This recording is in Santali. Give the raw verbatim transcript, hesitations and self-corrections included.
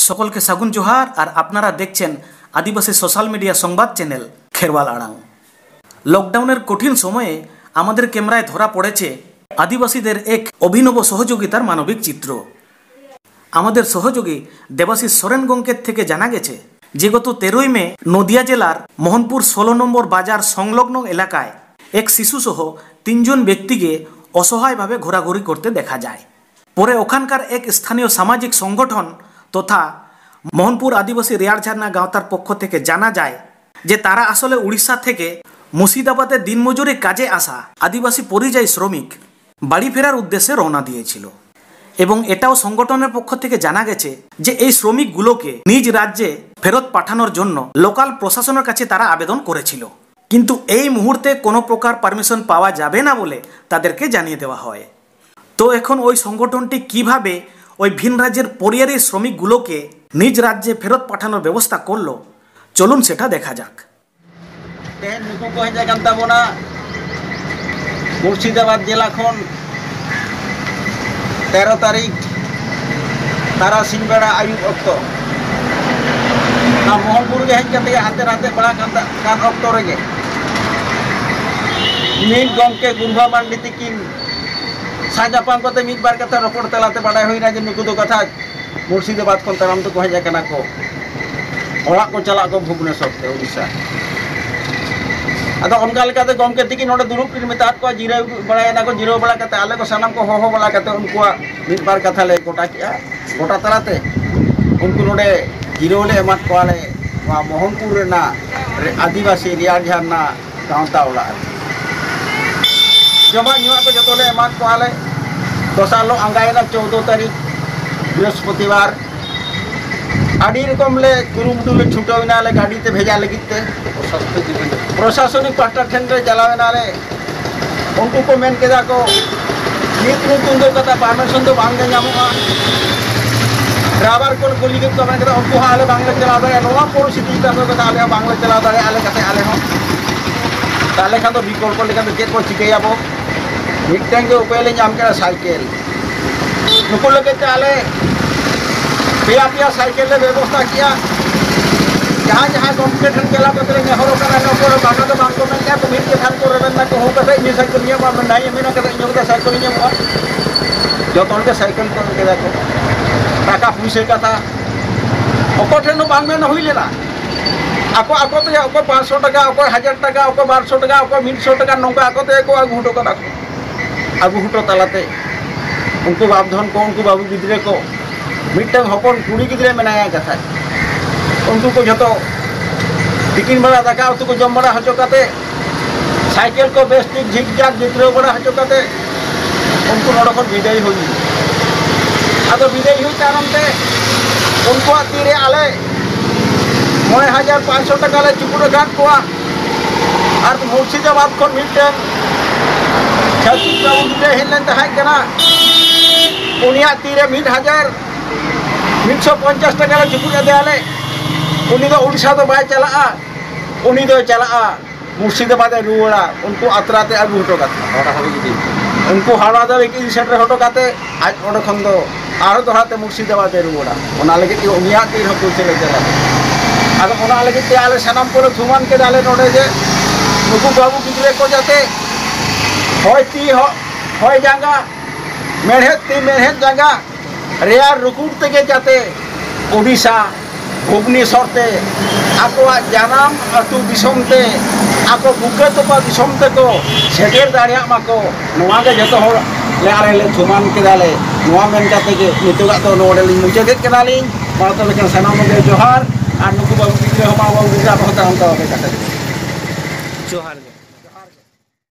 সকলকে সাগুন জোহার। আর আপনারা দেখছেন আদিবাসী সোশ্যাল মিডিয়া সংবাদ চ্যানেল খেরওয়াল আড়াং। লকডাউনের কঠিন সময়ে আমাদের ক্যামেরায় ধরা পড়েছে আদিবাসীদের এক অভিনব সহযোগিতার মানবিক চিত্র। আমাদের সহযোগী দেবাশিস সোরেন গঙ্কের থেকে জানা গেছে যে গত তেরোই মে নদিয়া জেলার মোহনপুর ষোলো নম্বর বাজার সংলগ্ন এলাকায় এক শিশুসহ তিনজন ব্যক্তিকে অসহায়ভাবে ঘোরাঘুরি করতে দেখা যায়। পরে ওখানকার এক স্থানীয় সামাজিক সংগঠন তথা মোহনপুর আদিবাসী রেয়ার ঝারনা গাঁওতার পক্ষ থেকে জানা যায় যে তারা আসলে উড়িষ্যা থেকে মুর্শিদাবাদে দিনমজুরি কাজে আসা আদিবাসী পরিযায়ী শ্রমিক। বাড়ি ফেরার উদ্দেশ্যে রওনা দিয়েছিল। এবং এটাও সংগঠনের পক্ষ থেকে জানা গেছে যে এই শ্রমিকগুলোকে নিজ রাজ্যে ফেরত পাঠানোর জন্য লোকাল প্রশাসনের কাছে তারা আবেদন করেছিল, কিন্তু এই মুহূর্তে কোনো প্রকার পারমিশন পাওয়া যাবে না বলে তাদেরকে জানিয়ে দেওয়া হয়। তো এখন ওই সংগঠনটি কিভাবে ওই ভিন রাজ্যের পরিযায়ী শ্রমিকগুলোকে নিজ রাজ্যে ফেরত পাঠানোর ব্যবস্থা করলো, চলুন সেটা দেখা যাক। ᱛᱮᱦᱮᱧ ᱱᱩᱠᱩ ᱠᱚ ᱦᱮᱡ ᱟᱠᱟᱱ ᱛᱟᱵᱚᱱᱟ ᱢᱩᱨᱥᱤᱫᱟᱵᱟᱫᱽ ᱡᱮᱞᱟ ᱠᱷᱚᱱ ᱛᱮᱨᱚ ᱛᱟᱹᱨᱤᱠᱷ ᱛᱟᱨᱟᱥᱤᱧ ᱵᱮᱲᱟ ᱟᱹᱭᱩᱵ ᱚᱠᱛᱚ ᱱᱚᱣᱟ ᱢᱳᱦᱚᱱᱯᱩᱨ ᱜᱮ ᱦᱮᱡ ᱠᱟᱛᱮ ᱦᱟᱱᱛᱮ ᱱᱟᱛᱮ ᱵᱟᱲᱟ ᱠᱟᱱ ᱛᱟ-, ᱠᱟᱱ ᱚᱠᱛᱚ ᱨᱮᱜᱮ ᱢᱤᱫ ᱜᱚᱢᱠᱮ ᱜᱩᱨᱵᱷᱟ ᱢᱟᱱᱰᱤ ᱛᱤᱠᱤᱱ ᱥᱟᱡ ᱧᱟᱯᱟᱢ ᱠᱟᱛᱮ ᱢᱤᱫ ᱵᱟᱨ ᱠᱟᱛᱷᱟ ᱨᱚᱯᱚᱲ ᱛᱟᱞᱟᱛᱮ ᱵᱟᱰᱟᱭ ᱦᱩᱭᱱᱟ ᱡᱮ ᱱᱩᱠᱩ ᱫᱚ ᱠᱟᱛᱷᱟ ᱢᱩᱨᱥᱤᱫᱟᱵᱟᱫᱽ ᱠᱷᱚᱱ ᱛᱟᱲᱟᱢ ᱛᱮᱠᱚ ᱦᱮᱡ ᱟᱠᱟᱱᱟ ᱠᱚ, ᱚᱲᱟᱜ ᱠᱚ ᱪᱟᱞᱟᱜ ᱠᱚ ᱵᱷᱩᱵᱽᱱᱮᱥᱚᱨ ᱛᱮ, ᱩᱲᱤᱥᱥᱟ᱾ ᱟᱫᱚ ᱚᱱᱠᱟ ᱞᱮᱠᱟᱛᱮ ᱜᱚᱢᱠᱮ ᱛᱤᱠᱤᱱ ᱱᱚᱰᱮ ᱫᱩᱲᱩᱵ ᱠᱤᱱ ᱢᱮᱛᱟᱫ ᱠᱚᱣᱟ, ᱡᱤᱨᱟᱹᱣ ᱵᱟᱲᱟᱭᱮᱱᱟ ᱠᱚ᱾ ᱡᱤᱨᱟᱹᱣ ᱵᱟᱲᱟ ᱠᱟᱛᱮ ᱟᱞᱮ ᱠᱚ ᱥᱟᱱᱟᱢ ᱠᱚ ᱦᱚᱦᱚ ᱵᱟᱲᱟ ᱠᱟᱛᱮ ᱩᱱᱠᱩᱣᱟᱜ ᱢᱤᱫ ᱵᱟᱨ ᱠᱟᱛᱷᱟ ᱞᱮ ᱜᱚᱴᱟ ᱠᱮᱜᱼᱟ᱾ ᱜᱚᱴᱟ ᱛᱟᱞᱟᱛᱮ ᱩᱱᱠᱩ ᱱᱚᱰᱮ ᱡᱤᱨᱟᱹᱣ ᱞᱮ ᱮᱢᱟᱫ ᱠᱚᱣᱟᱞᱮ ᱱᱚᱣᱟ ᱢᱳᱦᱚᱱᱯᱩᱨ ᱨᱮᱱᱟᱜ ᱨᱮ-, ᱟᱹᱫᱤᱵᱟᱹᱥᱤ ᱨᱮᱭᱟᱲ ᱡᱷᱟᱨᱱᱟ ᱜᱟᱶᱛᱟ ᱚᱲᱟᱜ ᱨᱮ᱾ ᱡᱚᱢᱟᱜ ᱧᱩᱣᱟᱜ ᱠᱚ ᱡᱚᱛᱚ ᱞᱮ ᱮᱢᱟᱫ ᱠᱚᱣᱟᱞᱮ᱾ ᱫᱚᱥᱟᱨ ᱦᱤᱞᱳᱜ ᱟᱸᱜᱟᱭᱮᱱᱟ ᱪᱳᱫᱽᱫᱳ ᱛᱟᱹᱨᱤᱠᱷ ᱵᱨᱤᱦᱚᱥᱯᱚᱛᱤᱵᱟᱨ᱾ ᱟᱹᱰᱤ ᱨᱚᱠᱚᱢ ᱞᱮ ᱠᱩᱨᱩᱢᱩᱴᱩ ᱞᱮ ᱪᱷᱩᱴᱟᱹᱣ ᱮᱱᱟ ᱞᱮ ᱜᱟᱹᱰᱤ ᱛᱮ ᱵᱷᱮᱡᱟ ᱞᱟᱹᱜᱤᱫ ᱛᱮ᱾ ᱯᱨᱚᱥᱟᱥᱚᱱᱤᱠ ᱯᱟᱦᱴᱟ ᱴᱷᱮᱱ ᱞᱮ ᱪᱟᱞᱟᱣ ᱮᱱᱟ ᱞᱮ᱾ ᱩᱱᱠᱩ ᱠᱚ ᱢᱮᱱ ᱠᱮᱫᱟ ᱠᱚ, ᱱᱤᱛ ᱱᱤᱛ ᱩᱱᱫᱚ ᱠᱟᱛᱷᱟ ᱯᱟᱨᱢᱤᱥᱚᱱ ᱫᱚ ᱵᱟᱝ ᱜᱮ ᱧᱟᱢᱚᱜᱼᱟ᱾ ᱰᱨᱟᱭᱵᱷᱟᱨ ᱠᱚ ᱠᱩᱞᱤ ᱠᱮᱫ ᱠᱚᱣᱟ, ᱢᱮᱱ ᱠᱮᱫᱟ ᱩᱱᱠᱩ ᱦᱚᱸ ᱟᱞᱮ ᱵᱟᱝᱞᱮ ᱪᱟᱞᱟᱣ ᱫᱟᱲᱮᱭᱟᱜᱼᱟ, ᱱᱚᱣᱟ ᱯᱚᱨᱤᱥᱛᱷᱤᱛᱤ ᱪᱮᱛᱟᱱ ᱨᱮ ᱠᱟᱛᱷᱟ ᱟᱞᱮ ᱦᱚᱸ ᱵᱟᱝᱞᱮ ᱪᱟᱞᱟᱣ ᱫᱟᱲᱮᱭᱟᱜᱼᱟ, ᱟᱞᱮ ᱠᱟᱛᱮ ᱟᱞᱮ ᱦᱚᱸ᱾ ᱛᱟᱦᱚᱞᱮ ᱠᱷᱟᱱ ᱫᱚ ᱵᱤᱠᱚᱞᱯᱚ ᱞᱮᱠᱟ ᱫᱚ ᱪᱮᱫ ᱵᱚᱱ ᱪᱤᱠᱟᱹᱭᱟᱵᱚ? ᱢᱤᱫᱴᱮᱱ ᱜᱮ ᱩᱯᱟᱹᱭ ᱞᱮ ᱧᱟᱢ ᱠᱮᱫᱟ, ᱥᱟᱭᱠᱮᱞ᱾ ᱱᱩᱠᱩ ᱞᱟᱹᱜᱤᱫ ᱛᱮ ᱟᱞᱮ ᱯᱮᱭᱟ ᱯᱮᱭᱟ ᱥᱟᱭᱠᱮᱞ ᱞᱮ ᱵᱮᱵᱚᱥᱛᱷᱟ ᱠᱮᱜᱼᱟ᱾ ᱡᱟᱦᱟᱸᱭ ᱡᱟᱦᱟᱸᱭ ᱜᱚᱢᱠᱮ ᱴᱷᱮᱱ ᱪᱟᱞᱟᱣ ᱠᱟᱛᱮ ᱞᱮ ᱱᱮᱦᱚᱨ ᱠᱟᱱᱟ, ᱱᱚᱣᱟ ᱠᱚᱨᱮ ᱵᱟᱝᱟ ᱫᱚ ᱵᱟᱝ ᱠᱚ ᱢᱮᱱ ᱠᱮᱜᱼᱟ, ᱠᱚ ᱢᱤᱫ ᱠᱟᱛᱷᱟ ᱠᱚ ᱨᱮᱵᱮᱱ ᱱᱟᱠᱚ, "ᱦᱚᱸ ᱠᱟᱛᱮ ᱤᱧ ᱥᱟᱭᱠᱮᱞ ᱤᱧ ᱮᱢᱟ ᱵᱮᱱᱟ, ᱤᱧ ᱢᱮᱱᱟ ᱠᱟᱛᱮ ᱤᱧ ᱠᱟᱛᱮ ᱥᱟᱭᱠᱮᱞ ᱤᱧ ᱮᱢᱚᱜᱼᱟ?" ᱡᱚᱛᱚ ᱦᱚᱲ ᱜᱮ ᱥᱟᱭᱠᱮᱞ ᱠᱚ ᱮᱢ ᱠᱮᱫᱟ ᱠᱚ᱾ ᱴᱟᱠᱟ ᱯᱩᱭᱥᱟᱹ ᱠᱟᱛᱷᱟ ᱚᱠᱚᱭ ᱴᱷᱮᱱ ᱦᱚᱸ ᱵᱟᱝ ᱢᱮᱱ ᱦᱩᱭ ᱞᱮᱱᱟ᱾ ᱟᱠᱚ ᱟᱠᱚ ᱛᱮᱜᱮ ᱚᱠᱚᱭ ᱯᱟᱸᱪᱥᱚ ᱴᱟᱠᱟ, ᱚᱠᱚᱭ ᱦᱟᱡᱟᱨ ᱴᱟᱠᱟ, ᱚᱠᱚᱭ ᱵᱟᱨᱥᱚ ᱴᱟᱠᱟ, ᱚᱠᱚᱭ ᱢᱤᱫᱥᱚ ᱴᱟᱠᱟ, ᱱᱚᱝᱠᱟ ᱟᱠᱚ ᱛᱮᱜᱮ ᱠᱚ ᱟᱹᱜᱩ ᱦᱚᱴᱚ ᱠᱟᱫᱟ ᱠᱚ᱾ ᱟᱹᱜᱩ ᱦᱚᱴᱚ ᱛᱟᱞᱟᱛᱮ ᱩᱱᱠᱩ ᱵᱟᱯ ᱫᱷᱚᱱ ᱠᱚ, ᱩᱱᱠᱩ ᱵᱟᱹᱵᱩ ᱜᱤᱫᱽᱨᱟᱹ ᱠᱚ, ᱢᱤᱫᱴᱟᱝ ᱦᱚᱯᱚᱱ ᱠᱩᱲᱤ ᱜᱤᱫᱽᱨᱟᱹ ᱢᱮᱱᱟᱭᱟ ᱠᱟᱛᱷᱟᱡ, ᱩᱱᱠᱩ ᱠᱚ ᱡᱷᱚᱛᱚ ᱛᱤᱠᱤᱱ ᱵᱮᱲᱟ ᱫᱟᱠᱟ ᱩᱛᱩ ᱠᱚ ᱡᱚᱢ ᱵᱟᱲᱟ ᱦᱚᱪᱚ ᱠᱟᱛᱮ, ᱥᱟᱭᱠᱮᱞ ᱠᱚ ᱵᱮᱥ ᱴᱷᱤᱠ ᱡᱷᱤᱠ ᱡᱷᱟᱠ ᱡᱤᱛᱨᱟᱹᱣ ᱵᱟᱲᱟ ᱦᱚᱪᱚ ᱠᱟᱛᱮ, ᱩᱱᱠᱩ ᱱᱚᱰᱮ ᱠᱷᱚᱱ ᱵᱤᱫᱟᱹᱭ ᱦᱩᱭ ᱮᱱᱟ᱾ ᱟᱫᱚ ᱵᱤᱫᱟᱹᱭ ᱦᱩᱭ ᱛᱟᱭᱱᱚᱢ ᱛᱮ ᱩᱱᱠᱩᱣᱟᱜ ᱛᱤᱨᱮ ᱟᱞᱮ ᱢᱚᱬᱮ ᱦᱟᱡᱟᱨ ᱯᱟᱸᱪᱥᱚ ᱴᱟᱠᱟ ᱞᱮ ᱪᱩᱯᱩᱫ ᱟᱠᱟᱫ ᱠᱚᱣᱟ᱾ ᱟᱨ ᱢᱩᱨᱥᱤᱫᱟᱵᱟᱫᱽ ᱠᱷᱚᱱ ᱢᱤᱫᱴᱮᱱ ᱪᱷᱟᱹᱛᱤᱠ ᱵᱟᱹᱵᱩ ᱜᱤᱫᱽᱨᱟᱹ ᱦᱮᱡ ᱞᱮᱱ ᱛᱟᱦᱮᱸ ᱠᱟᱱᱟ, ᱩᱱᱤᱭᱟᱜ ᱛᱤᱨᱮ ᱢᱤᱫ ᱦᱟᱡᱟᱨ ᱢᱤᱫᱥᱚ ᱯᱚᱧᱪᱟᱥ ᱴᱟᱠᱟ ᱞᱮ ᱪᱩᱯᱩᱫ ᱟᱫᱮᱭᱟᱞᱮ᱾ ᱩᱱᱤ ᱫᱚ ᱩᱲᱤᱥᱥᱟ ᱫᱚ ᱵᱟᱭ ᱪᱟᱞᱟᱜᱼᱟ, ᱩᱱᱤ ᱫᱚᱭ ᱪᱟᱞᱟᱜᱼᱟ ᱢᱩᱨᱥᱤᱫᱟᱵᱟᱫᱽ ᱮ ᱨᱩᱣᱟᱹᱲᱟ, ᱩᱱᱠᱩ ᱟᱛᱨᱟ ᱛᱮ ᱟᱹᱜᱩ ᱦᱚᱴᱚ ᱠᱟᱛᱮ᱾ ᱚᱱᱟ ᱦᱟᱹᱵᱤᱡ ᱤᱫᱤ᱾ ᱩᱱᱠᱩ ᱦᱟᱣᱲᱟ ᱫᱷᱟᱹᱵᱤᱡ ᱤᱫᱤ ᱥᱮᱴᱮᱨ ᱦᱚᱴᱚ ᱠᱟᱛᱮ, ᱟᱡ ᱚᱸᱰᱮ ᱠᱷᱚᱱ ᱫᱚ ᱟᱨᱦᱚᱸ ᱫᱚᱦᱲᱟ ᱛᱮ ᱢᱩᱨᱥᱤᱫᱟᱵᱟᱫᱽ ᱮ ᱨᱩᱣᱟᱹᱲᱟ᱾ ᱚᱱᱟ ᱞᱟᱹᱜᱤᱫ ᱛᱮ ᱩᱱᱤᱭᱟᱜ ᱛᱤ ᱨᱮᱦᱚᱸ ᱯᱩᱭᱥᱟᱹ ᱞᱮ ᱪᱟᱞᱟᱜᱼᱟ᱾ ᱟᱫᱚ ᱚᱱᱟ ᱞᱟᱹᱜᱤᱫ ᱛᱮ ᱟᱞᱮ ᱥᱟᱱᱟᱢ ᱠᱚᱞᱮ ᱛᱷᱩᱢᱟᱱ ᱠᱮᱫᱟ ᱞᱮ ᱱᱚᱰᱮ ᱡᱮ ᱱᱩᱠᱩ ᱵᱟᱹᱵᱩ ᱜᱤᱫᱽᱨᱟᱹ ᱠᱚ ᱡᱟᱛᱮ ᱦᱚᱭ ᱛᱤ ᱦᱚ-, ᱦᱚᱭ ᱡᱟᱸᱜᱟ, ᱢᱮᱲᱦᱮᱫ ᱛᱤ ᱢᱮᱲᱦᱮᱫ ᱡᱟᱸᱜᱟ, ᱨᱮᱭᱟᱲ ᱨᱩᱠᱩᱲ ᱛᱮᱜᱮ ᱡᱟᱛᱮ ᱳᱰᱤᱥᱟ, ᱵᱷᱩᱵᱽᱱᱮᱥᱚᱨ ᱛᱮ, ᱟᱠᱚᱣᱟᱜ ᱡᱟᱱᱟᱢ ᱟᱹᱛᱩ ᱫᱤᱥᱚᱢ ᱛᱮ, ᱟᱠᱚ ᱵᱩᱠᱟᱹ ᱛᱚᱯᱟ ᱫᱤᱥᱚᱢ ᱛᱮᱠᱚ ᱥᱮᱴᱮᱨ ᱫᱟᱲᱮᱭᱟᱜ ᱢᱟᱠᱚ, ᱱᱚᱣᱟ ᱜᱮ ᱡᱚᱛᱚ ᱦᱚᱲ ᱞᱮ ᱟᱞᱮ ᱞᱮ ᱛᱷᱩᱢᱟᱱ ᱠᱮᱫᱟ ᱞᱮ᱾ ᱱᱚᱣᱟ ᱢᱮᱱ ᱠᱟᱛᱮ ᱜᱮ ᱱᱤᱛᱚᱜᱟᱜ ᱫᱚ ᱱᱚᱰᱮ ᱞᱤᱧ ᱢᱩᱪᱟᱹᱫᱮᱫ ᱠᱟᱱᱟᱞᱤᱧ᱾ ᱢᱟ ᱛᱚᱵᱮ ᱠᱷᱟᱱ ᱥᱟᱱᱟᱢ ᱠᱚᱜᱮ ᱡᱚᱦᱟᱨ, ᱟᱨ ᱱᱩᱠᱩ ᱵᱟᱹᱵᱩ ᱜᱤᱫᱽᱨᱟᱹ ᱦᱚᱸ ᱢᱟ ᱵᱟᱹᱵᱩ ᱜᱤᱫᱽᱨᱟᱹ ᱟᱵᱚ ᱦᱚᱸ ᱛᱟᱭᱚᱢ ᱛᱟᱭᱚᱢ ᱨᱮ ᱠᱟᱛᱷᱟ ᱡᱚᱦᱟᱨ ᱜᱮ᱾